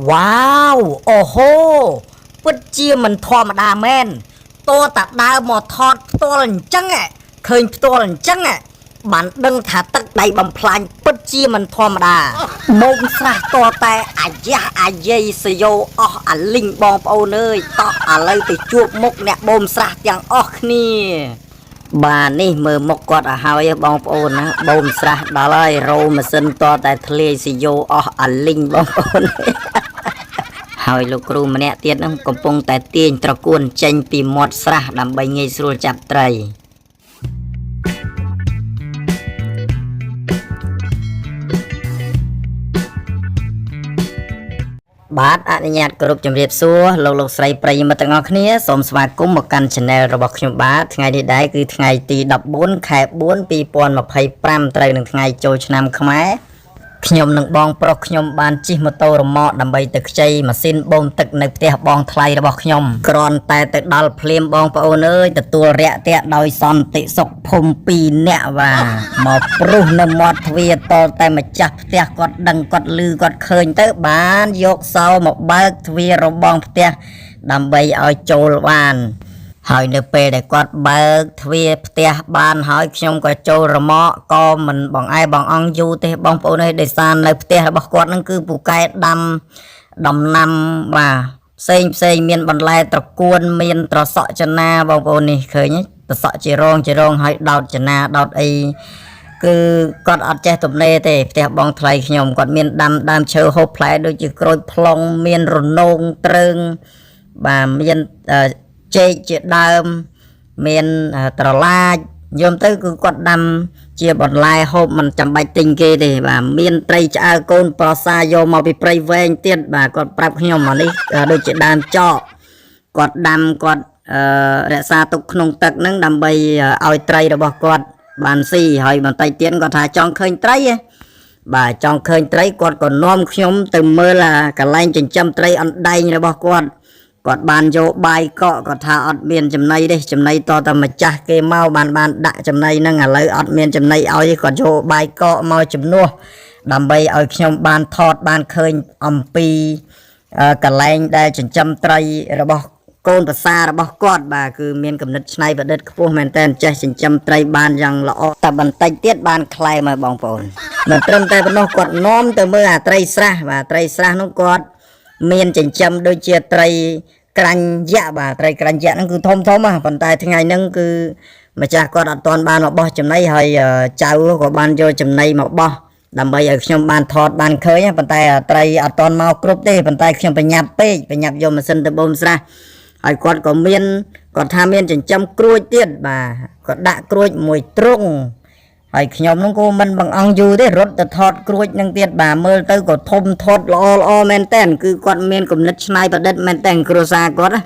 វ៉ាវអូហូពិតជាមិនធម្មតាមែនតើតាដើរមកថតផ្ទាល់អញ្ចឹងហ៎ឃើញផ្ទាល់អញ្ចឹងហ៎បានដឹងថាទឹកដៃបំផ្លាញពិតជាមិនធម្មតាបូមស្រះតតែអាយ៉ាស់អាយាយសយោអស់អាលីងបងប្អូនអើយតោះឥឡូវទៅជួបមុខអ្នកបូមស្រះទាំងអស់គ្នា បាទនេះមើលមុខគាត់ឲ្យហើយបងប្អូនណាបូមស្រះដល់ហើយរោម៉ាស៊ីនតតែធ្លាយសយោអស់អាលីងបងប្អូន ហើយលោកគ្រូម្នាក់ទៀតហ្នឹងកំពុងតែទាញត្រកួនចេញពីមាត់ស្រះដើម្បីងាយស្រួលចាប់ត្រី បាទអនុញ្ញាតគោរពជំរាបសួរលោកលោកស្រីប្រិយមិត្តទាំងអស់គ្នាសូមស្វាគមន៍មកកាន់ Channel របស់ខ្ញុំបាទថ្ងៃនេះដែរគឺថ្ងៃទី14ខែ4 2025ត្រូវនឹងថ្ងៃចូលឆ្នាំខ្មែរខ្ញុំនិងបងប្រុសខ្ញុំបានជិះម៉ូតូរ៉ឺម៉កដើម្បីទៅខ្ចីម៉ាស៊ីនបូមទឹកនៅផ្ទះបងថ្លៃរបស់ខ្ញុំគ្រាន់តែទៅដល់ភ្លាមបងប្អូនអើយទទួលរាក់ទាក់ដោយសន្តិសុខភូមិ2នាក់បាទមកព្រុសនៅមាត់ទ្វារតតែម្ចាស់ផ្ទះគាត់ដឹងគាត់ឮគាត់ឃើញទៅបានយកសោមកបើកទ្វាររបងផ្ទះដើម្បីឲ្យចូលបាន ហើយនៅពេលដែលគាត់បើកទ្វារផ្ទះបានហើយខ្ញុំក៏ចូលរមាក់ក៏មិនបងឯបងអង្គយូរទេបងប្អូនអើយដោយសារនៅផ្ទះរបស់គាត់ហ្នឹងគឺពូកែដាំដំណាំបាទផ្សេងផ្សេងមានបន្លែត្រកួនមានត្រសក់ចនាបងប្អូននេះឃើញទេត្រសក់ជារងជារងហើយដោតចនាដោតអីគឺគាត់អត់ចេះទំនេរទេផ្ទះបងថ្លៃខ្ញុំគាត់មានដាំដើមឈើហូបផ្លែដូចជាក្រូចប្លង់មានរនោងត្រើងបាទមានចេកជាដើមមានត្រឡាចយមទៅគឺគាត់ដាំជាបន្លែហូបមិនចាំបាច់ទិញគេទេបាទមានត្រីឆ្អើរកូនប្រសាយកមកពីព្រៃវែងទៀតបាទគាត់ប្រាប់ខ្ញុំអានេះដូចជាដើមចកគាត់ដាំគាត់រក្សាទុកក្នុងទឹកហ្នឹងដើម្បីឲ្យត្រីរបស់គាត់បានស៊ីហើយបន្តិចទៀតគាត់ថាចង់ឃើញត្រីហ៎បាទចង់ឃើញត្រីគាត់ក៏នាំខ្ញុំទៅមើលអាកន្លែងចិញ្ចឹមត្រីអណ្ដែងរបស់គាត់ គាត់បានយកបាយកកគាត់ថាអត់មានចំណីទេចំណីតតែម្ចាស់គេមកបានបានដាក់ចំណីហ្នឹងឥឡូវអត់មានចំណីឲ្យទេគាត់យកបាយកកមកជំនួសដើម្បីឲ្យខ្ញុំបានថតបានឃើញអំពីកន្លែងដែលចិញ្ចឹមត្រីរបស់កូនប្រសាររបស់គាត់បាទគឺមានគំនិតច្នៃប្រឌិតខ្ពស់មែនតើចេះចិញ្ចឹមត្រីបានយ៉ាងល្អតែបន្តិចទៀតបានក្លែមហើយបងប្អូនមិនត្រឹមតែប៉ុណ្ណោះគាត់នាំទៅមើលអាត្រីស្រះបាទត្រីស្រះនោះគាត់មានចិញ្ចឹមដូចជាត្រី ក្រាញ់យៈបាទត្រីក្រាញ់យៈហ្នឹងគឺធំធំហ៎ប៉ុន្តែថ្ងៃហ្នឹងគឺម្ចាស់គាត់អត់ទាន់បានមកបោះចំណីហើយចៅក៏បានយកចំណីមកបោះដើម្បីឲ្យខ្ញុំបានថតបានឃើញហ៎ប៉ុន្តែត្រីអត់ទាន់មកគ្រប់ទេប៉ុន្តែខ្ញុំប្រញាប់ពេកប្រញាប់យកម៉ាស៊ីនទៅបូមស្រះហើយគាត់ក៏មានគាត់ថាមានចិញ្ចឹមក្រួចទៀតបាទគាត់ដាក់ក្រួចមួយទ្រុង ហើយខ្ញុំហ្នឹងក៏មិនបង្អង់យូរទេរត់ទៅថតក្រួចនឹងទៀតបាទមើលទៅក៏ធំថតល្អល្អមែនតើគឺគាត់មានគំនិតច្នៃប្រឌិតមែនតើគ្រួសារគាត់ណា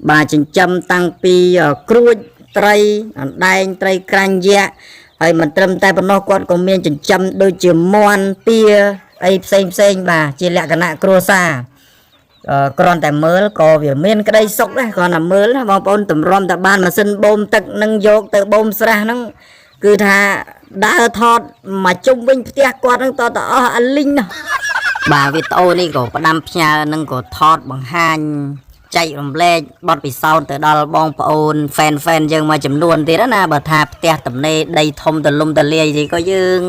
បាទចិញ្ចឹមតាំងពីក្រួចត្រីអណ្ដែងត្រីក្រាញ់យៈហើយមិនត្រឹមតែប៉ុណ្ណោះគាត់ក៏មានចិញ្ចឹមដូចជាមាន់ទាអីផ្សេងផ្សេងបាទជាលក្ខណៈគ្រួសារ គ្រាន់តែមើលក៏វាមានក្តីសុខដែរគ្រាន់តែមើលណាបងប្អូនតម្រាំតែបានម៉ាស៊ីនបូមទឹកនឹងយកទៅបូមស្រះហ្នឹងគឺថាដើរថតមកជុំវិញផ្ទះគាត់ហ្នឹងតតអស់អាលីងនោះបាទវីដេអូនេះក៏ផ្ដាំផ្ញើនឹងក៏ថតបង្ហាញចែករំលែកបទពិសោធន៍ទៅដល់បងប្អូនហ្វេនហ្វេនយើងមួយចំនួនទៀតណាបើថាផ្ទះទំនេរដីធំទលំទលាយទីក៏យើង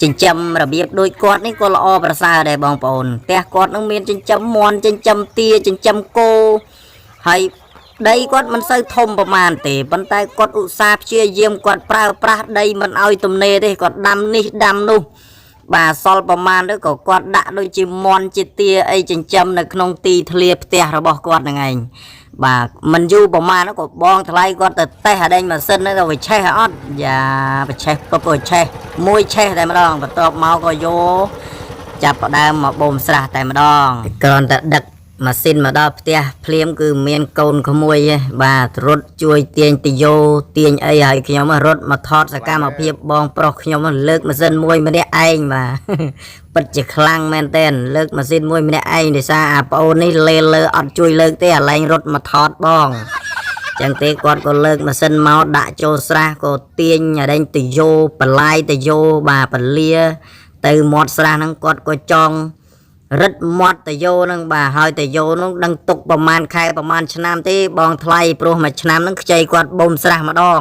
ចិញ្ចឹមរបៀបដូចគាត់នេះក៏ល្អប្រសើរដែរបងប្អូនផ្ទះគាត់នឹងមានចិញ្ចឹមមាន់ចិញ្ចឹមទាចិញ្ចឹមគោហើយដីគាត់មិនសូវធំប្រមាណទេប៉ុន្តែគាត់ឧស្សាហ៍ព្យាយាមគាត់ប្រើប្រាស់ដីមិនឲ្យទំនេរទេគាត់ដាំនេះដាំនោះបាទសល់ប្រមាណទៅក៏គាត់ដាក់ដូចជាមាន់ជាទាអីចិញ្ចឹមនៅក្នុងទីធ្លាផ្ទះរបស់គាត់ហ្នឹងឯងបាទមិនយូរប្រមាណក៏បងថ្លៃគាត់ទៅតេស្តអាដេញម៉ាស៊ីនហ្នឹងទៅវាឆេះអត់យ៉ាវាឆេះពពឆេះមួយឆេះតែម្ដងបន្ទាប់មកក៏យកចាប់ផ្ដើមមកបូមស្រះតែម្ដងគ្រាន់តែដឹកម៉ាស៊ីនមកដល់ផ្ទះភ្លាមគឺមានកូនក្មួយឯងបាទរត់ជួយទាញទយោទាញអីហើយខ្ញុំរត់មកថតសកម្មភាពបងប្រុសខ្ញុំលើកម៉ាស៊ីនមួយម្នាក់ឯងបាទពិតជាខ្លាំងមែនទែនលើកម៉ាស៊ីនមួយម្នាក់ឯងដោយសារអាប្អូននេះលេលើអត់ជួយលើកទេអាឡែងរត់មកថតបងចឹងទេគាត់ក៏លើកម៉ាស៊ីនមកដាក់ចូលស្រះក៏ទាញអាដេញទយោបន្លាយទយោបាទពលាទៅមាត់ស្រះហ្នឹងគាត់ក៏ចង រឹតមាត់តយោនឹងបាទហើយតយោនឹងដឹងទុកប្រមាណខែប្រមាណឆ្នាំទេបងថ្លៃព្រោះមួយឆ្នាំនឹងខ្ចីគាត់បូមស្រះម្ដង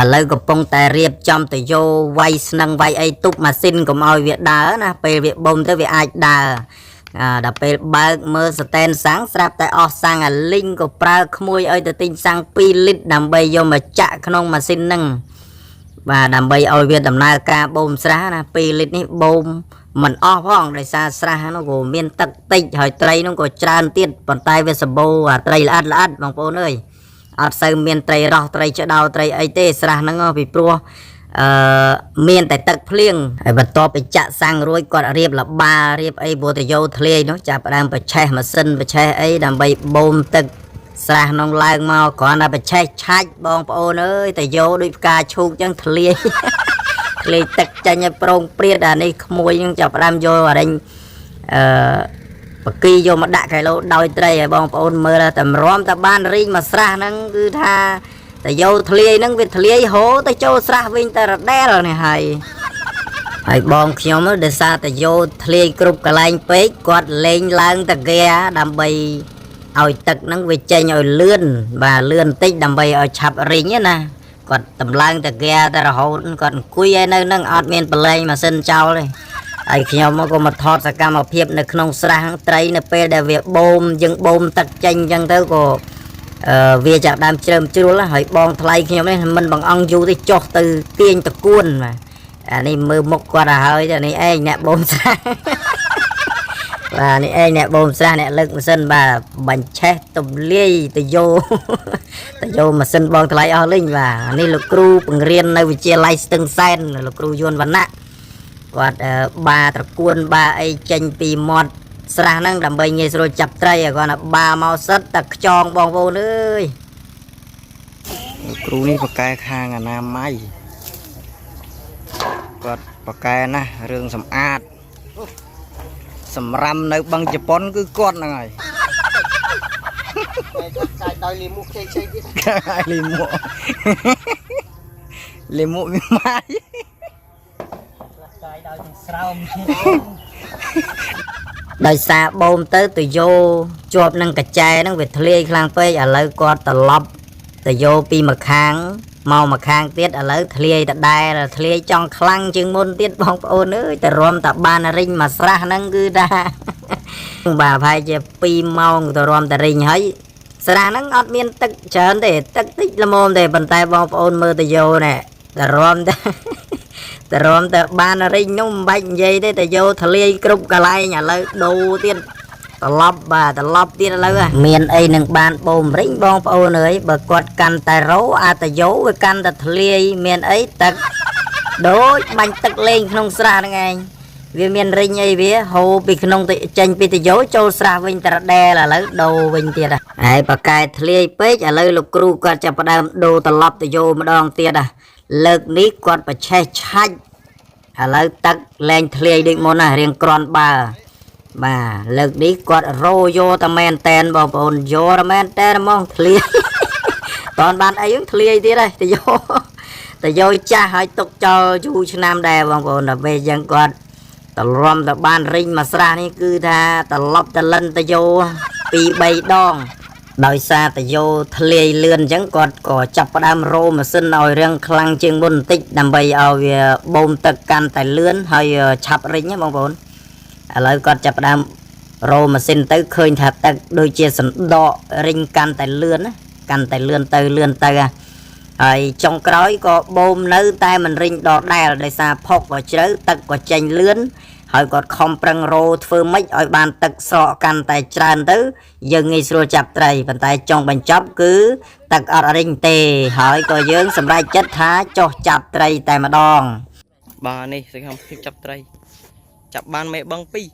ឥឡូវកំពុងតែរៀបចំតយោវាយស្នឹងវាយអីទប់ម៉ាស៊ីនកុំឲ្យវាដើរណាពេលវាបូមទៅវាអាចដើរអាដល់ពេលបើកមើលស្តែនសាំងស្រាប់តែអស់សាំងអាលីងក៏ប្រើក្មួយឲ្យទៅទិញសាំង2លីត្រដើម្បីយកមកចាក់ក្នុងម៉ាស៊ីនហ្នឹង បាទដើម្បីឲ្យវាដំណើរការបូមស្រះណា2លីត្រនេះបូមមិនអស់ផងដោយសារស្រះនោះក៏មានទឹកតិចហើយត្រីនោះក៏ច្រើនទៀតប៉ុន្តែវាសម្បូរអាត្រីល្អិតល្អិតបងប្អូនអើយអត់សូវមានត្រីរស់ត្រីឆ្ដោត្រីអីទេស្រះហ្នឹងហ៎ពីព្រោះអឺមានតែទឹកភ្លៀងហើយបន្ទាប់ពីចាក់សាំងរួចគាត់រៀបលបារៀបអីព្រោះតយោធ្លាយនោះចាប់ផ្ដើមប្រឆេះម៉ាស៊ីនប្រឆេះអីដើម្បីបូមទឹក ស្រះនងឡើងមកគ្រាន់តែប្រឆេះឆាច់បងប្អូនអើយតែយោដូចផ្កាឈូកចឹងធ្លាយ ធ្លាយទឹកចេញឲ្យប្រងព្រាតអានេះក្មួយនឹងចាប់ផ្ដើមយកអារេញអឺបកីយកមកដាក់គីឡូដោយត្រីឲ្យបងប្អូនមើលតែរំតែបានរីងមកស្រះហ្នឹងគឺថាតែយោធ្លាយហ្នឹងវាធ្លាយហូរទៅចូលស្រះវិញតែរដែលនេះហើយ ហើយបងខ្ញុំនោះដោយសារតែយោធ្លាយគ្រប់កន្លែងពេកគាត់លេងឡើងតាហ្គាដើម្បីឲ្យទឹកហ្នឹងវាចេញឲ្យលឿនបាទលឿនបន្តិចដើម្បីឲ្យឆាប់រីងណាគាត់តម្លើងតាហ្គាតែរហូតគាត់អង្គុយឯនៅហ្នឹងអត់មានប្រឡែងម៉ាស៊ីនចោលទេហើយខ្ញុំមកក៏មកថតសកម្មភាពនៅក្នុងស្រះហ្នឹងត្រីនៅពេលដែលវាបូមយើងបូមទឹកចេញអញ្ចឹងទៅក៏អឺវាចាប់ដើមជ្រើមជ្រួលហើយបងថ្លៃខ្ញុំនេះមិនបងអង្គយូរទេចុះទៅទាញតកួនបាទ អានេះមើលមុខគាត់ទៅហើយទៅនេះឯងអ្នកបូមស្រះ បាទនេះឯងអ្នកបូមស្រះអ្នកលើកម៉ាស៊ីនបាទបាញ់ឆេះទំលាយទៅយោ ទៅយោម៉ាស៊ីនបងថ្លៃអស់លីងបាទអានេះលោកគ្រូបង្រៀននៅវិទ្យាល័យស្ទឹងសែនលោកគ្រូយួនវណ្ណៈគាត់អឺបាត្រកួនបាអីចេញពីមាត់ស្រះហ្នឹងដើម្បីងាយស្រួលចាប់ត្រីឲ្យគាត់ណាបាមកសិតតែខ្ចងបងប្អូនអើយ លោកគ្រូនេះប្រកែខាងអនាម័យគាត់ប្រកែណាស់រឿងសម្អាតសម្រាំនៅបឹងជប៉ុនគឺគាត់ហ្នឹងហើយ ចាយដោយលីមុខផ្សេងផ្សេងទៀត ហើយលីមួកលីមួកមានម៉ាយ ចាយដោយទាំងស្រោម ដោយសារបូមទៅទៅយោជាប់នឹងកញ្ចែហ្នឹងវាធ្លាយខ្លាំងពេកឥឡូវគាត់ត្រឡប់ទៅយោពីម្ខាងមកម្ខាងទៀតឥឡូវធ្លាយដដែលធ្លាយចង់ខ្លាំងជាងមុនទៀតបងប្អូនអើយតែរំតែបានរិញមកស្រះហ្នឹងគឺថា បាទប្រហែលជា2ម៉ោងទៅរំតែរិញហើយស្រះហ្នឹងអត់មានទឹកច្រើនទេទឹកតិចល្មមទេប៉ុន្តែបងប្អូនមើលទៅយោណែតែរំតែ តែរំតែបានរិញនោះមិនបាច់និយាយទេតែយកធ្លាយគ្រប់កន្លែងឥឡូវដូរទៀតត្រឡប់បាទត្រឡប់ទៀតឥឡូវហ่ะមានអីនឹងបានបូមរិញបងប្អូនអើយបើគាត់កាន់តែរោអាតយោវាកាន់តែធ្លាយមានអីទឹកដូចបាញ់ទឹកលេងក្នុងស្រះហ្នឹងឯងវាមានរិញអីវាហូរពីក្នុងទៅចេញពីតយោចូលស្រះវិញត្រដែលឥឡូវដូរវិញទៀតហ่ะហើយបកកែធ្លាយពេកឥឡូវលោកគ្រូគាត់ចាប់ផ្ដើមដូរត្រឡប់តយោម្ដងទៀតហ่ะលើកនេះគាត់ប្រឆេះឆាច់ ឥឡូវទឹកលែងធ្លាយដូចមុនណារៀងក្រាន់បើបាទលើកនេះគាត់រោយកតែមែនតែនបងប្អូនយកតែមែនតែនហ្មងធ្លាយ តនបានអីហ្នឹងធ្លាយទៀតហើយទៅយកទៅយកចាស់ហើយទុកចោលយូរឆ្នាំដែរបងប្អូនដល់ពេលអញ្ចឹងគាត់ត្រឡំទៅបានរិញមកស្រះនេះគឺថាត្រឡប់តលិនទៅយកពីរបីដង ដោយសារតយោធ្លាយលឿនអញ្ចឹងគាត់ក៏ចាប់ផ្ដើមរោម៉ាស៊ីនឲ្យរៀងខ្លាំងជាងមុនបន្តិចដើម្បីឲ្យវាបូមទឹកកាន់តែលឿនហើយឆាប់រិញណាបងប្អូនឥឡូវគាត់ចាប់ផ្ដើមរោម៉ាស៊ីនទៅឃើញថាទឹកដូចជាសណ្ដករិញកាន់តែលឿនណាកាន់តែលឿនទៅលឿនទៅហ่ะហើយចុងក្រោយក៏បូមនៅតែមិនរិញដដែលដោយសារផុកក៏ជ្រៅទឹកក៏ចេញលឿនហើយគាត់ខំប្រឹងរោធ្វើម៉េចឲ្យបានទឹកស្រកកាន់តែច្រើនទៅ យើងងាយស្រួលចាប់ត្រីប៉ុន្តែចុងបញ្ចប់គឺទឹកអត់រិញទេហើយក៏យើងសម្រេចចិត្តថាចុះចាប់ត្រីតែម្ដង បាទនេះសកម្មភាពចាប់ត្រីចាប់បានមេបឹងពីរ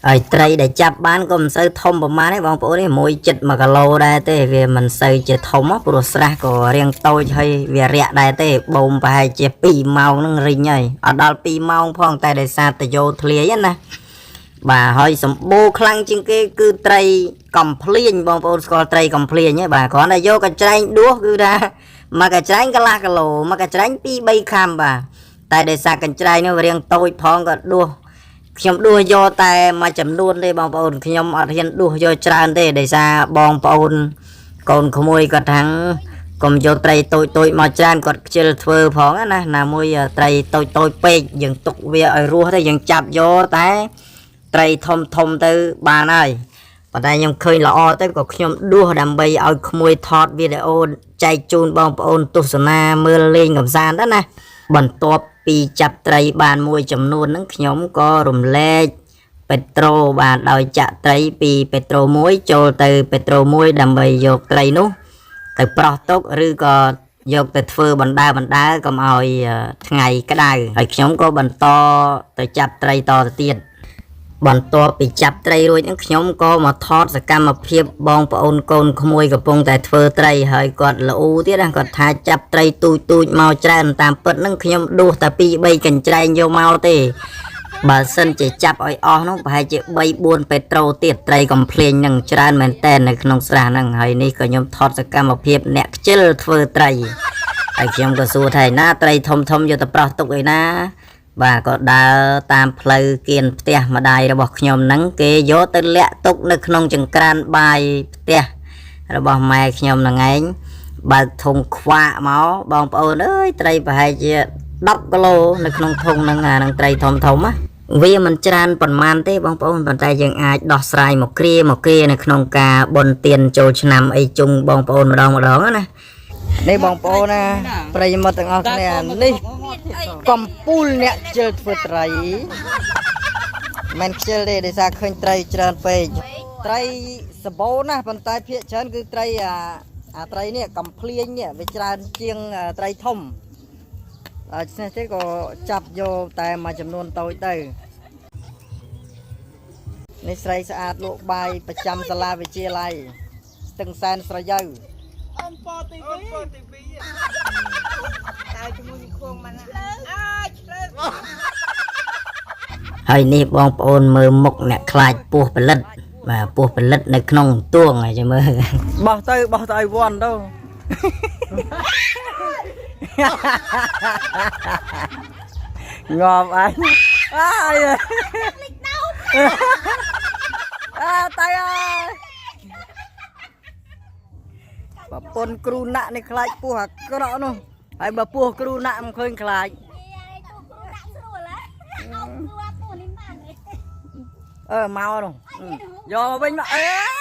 ហើយត្រីដែលចាប់បានក៏មិនសូវធំប្រហែលទេបងប្អូននេះមួយចិត្ត1គីឡូដែរទេវាមិនសូវជាធំហ៎ព្រោះស្រះក៏រាងតូចហើយវារាក់ដែរទេបូមប្រហែលជា2ម៉ោងហ្នឹងរិញហើយអត់ដល់2ម៉ោងផងតែដោយសារតយោធ្លាយណាបាទហើយសម្បូរខ្លាំងជាងគេគឺត្រីកំភ្លៀងបងប្អូនស្គាល់ត្រីកំភ្លៀងទេបាទគ្រាន់តែយកកញ្ច្រែងដួសគឺថាមួយកញ្ច្រែងកន្លះគីឡូមួយកញ្ច្រែង2 3ខាំបាទតែដោយសារកញ្ច្រែងនោះវារាងតូចផងក៏ដួស ខ្ញុំដួសយកតែមួយចំនួនទេបងប្អូនខ្ញុំអត់ហ៊ានដួសយកច្រើនទេដោយសារបងប្អូនកូនក្មួយគាត់ថាងកុំយកត្រីតូចតូចមកច្រើនគាត់ខ្ជិលធ្វើផងណាណាមួយត្រីតូចតូចពេកយើងទុកវាឲ្យរស់ទៅយើងចាប់យកតែត្រីធំធំទៅបានហើយប៉ុន្តែខ្ញុំឃើញល្អទៅក៏ខ្ញុំដួសដើម្បីឲ្យក្មួយថតវីដេអូចែកជូនបងប្អូនទស្សនាមើលលេងកម្សាន្តទៅណា បន្ទាប់ពីចាប់ត្រីបានមួយចំនួនហ្នឹងខ្ញុំក៏រំលែកពេត្រូបានដោយចាក់ត្រីពីពេត្រូមួយចូលទៅពេត្រូមួយដើម្បីយកត្រីនោះទៅប្រោះទុកឬក៏យកទៅធ្វើបណ្ដើបណ្ដើកុំឲ្យថ្ងៃក្តៅហើយខ្ញុំក៏បន្តទៅចាប់ត្រីតទៅទៀត បន្ទាប់ពីចាប់ត្រីរួចហ្នឹងខ្ញុំក៏មកថតសកម្មភាពបងប្អូនកូនក្មួយកំពុងតែធ្វើត្រីហើយគាត់ល្អូទៀតណាគាត់ថាចាប់ត្រីទូចទូចមកច្រើនតាមពិតហ្នឹងខ្ញុំដួសតែ2 3កញ្ច្រែងយកមកទេបើសិនជាចាប់ឲ្យអស់នោះប្រហែលជា3 4ពេត្រូទៀតត្រីកំភ្លេងហ្នឹងច្រើនមែនតែននៅក្នុងស្រះហ្នឹងហើយនេះក៏ខ្ញុំថតសកម្មភាពអ្នកខ្ជិលធ្វើត្រីហើយខ្ញុំក៏សួរថាឯណាត្រីធំធំយកទៅប្រោះទុកឯណា បាទក៏ដើរតាមផ្លូវគៀនផ្ទះម្ដាយរបស់ខ្ញុំហ្នឹងគេយកទៅលាក់ទុកនៅក្នុងចង្ក្រានបាយផ្ទះរបស់ម៉ែខ្ញុំហ្នឹងឯងបើកធុងខ្វាក់មកបងប្អូនអើយត្រីប្រហែលជា10គីឡូនៅក្នុងធុងហ្នឹងអាហ្នឹងត្រីធំធំណាវាមិនច្រើនប៉ុន្មានទេបងប្អូនប៉ុន្តែយើងអាចដោះស្រាយមកគ្រាមកគ្រានៅក្នុងការបន់ទៀនចូលឆ្នាំអីជុំបងប្អូនម្ដងម្ដងណា នេះបងប្អូនណាប្រិយមិត្តទាំងអស់គ្នានេះកំពូលអ្នកខ្ជិលធ្វើត្រីមិនខ្ជិលទេដោយសារឃើញត្រីច្រើនពេកត្រីសបោណាស់ប៉ុន្តែភាកច្រើនគឺត្រីអាអាត្រីនេះកំភ្លៀងនេះវាច្រើនជាងត្រីធំដូច្នេះទេក៏ចាប់យកតែមួយចំនួនតូចទៅនេះស្រីស្អាតលក់បាយប្រចាំសាលាវិទ្យាល័យស្ទឹងសែនស្រយៅ ហើយនេះបងប្អូនមើលមុខអ្នកខ្លាចពស់ផលិតបាទពស់ផលិតនៅក្នុងទួងហើយចាំមើល បោះទៅបោះទៅឲ្យវ៉ាន់ទៅងាប់អញអាយអាតៃអើយប្រពន្ធគ្រូណាក់នេះខ្លាចពោះអាក្រក់នោះហើយបើពោះគ្រូណាក់មិនឃើញខ្លាចអឺមកនោះយកមកវិញមកអេ